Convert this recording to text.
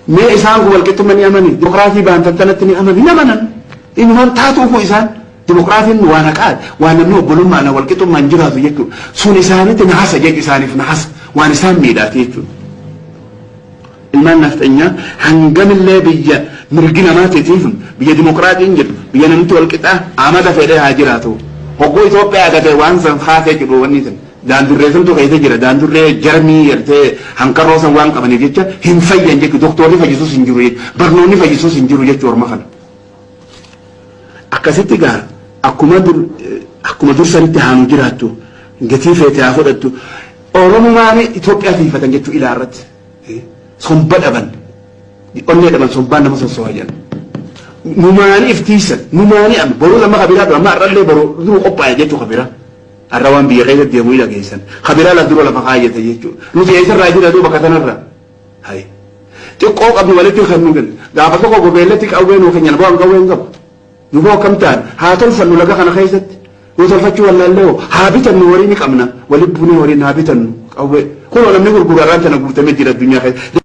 Mee isaan kun walqixxumma ni amani? Dimokiraasii baantan tanatti ni amani? Hin amanan. Inumaan taatuufu isaan dimokiraasiin waan haqaati. Waan namni obbolummaan walqixxummaan jiraatu jechuudha. Sun isaanitti nahasa jechuudha, isaaniif nahasa. Waan isaan miidhaati jechuudha. Ilmaan nafxanyaa hangamillee biyya mirgi namaatiitiif, biyya dimokiraatiin jedhu, biyya namni walqixaa amata fedhee haa jiraatu. Hogguu Itoophiyaa agatee waan san kaasee jedhu wanni san. Daandurree santu keessa jira. Daandurree jarmii gartee hankarroo san waan qabaniif jecha hin fayyan jechuudha. Doktorri fayyisuus hin jiru jechuudha. Barnoonni fayyisuus hin jiru jechuudha orma kana. Akkasitti gaa akkuma dur akkuma dur sanitti haa nu jiraattu, gatii feete haa fudhattu. Oromumaan Itoophiyaa tiifatan jechuudha ilaa irratti. Somba dhaban. Onnee dhaban, sombaan nama sossoha jedhan. Numaanii iftiisan. Numaanii amma boruu nama kabiraa dura amma har'allee boruu dura qophaa'e jechuudha kabiraa. Har'a waan biyya keessa deemu ni dhageessan. Kabiraa laf dura lafa kaayyate jechuudha. Nuti eessarraa jira duuba bakka tanarra. Hayi. Xiqqoo qabnu walitti kan nu kennu. Gaafa tokko gobeellatti qawwee nuu kennan bu'aan qawwee hin qabu. Nu boo akkam ta'an haa tolfannu laga kana keessatti. Nu tolfachuu wallaallee hoo haa bitannu, horii ni qabna. Walitti buunee horiin haa bitannu qawwee. Kunoo namni gurguru har'aan tana guutamee jira addunyaa keessa.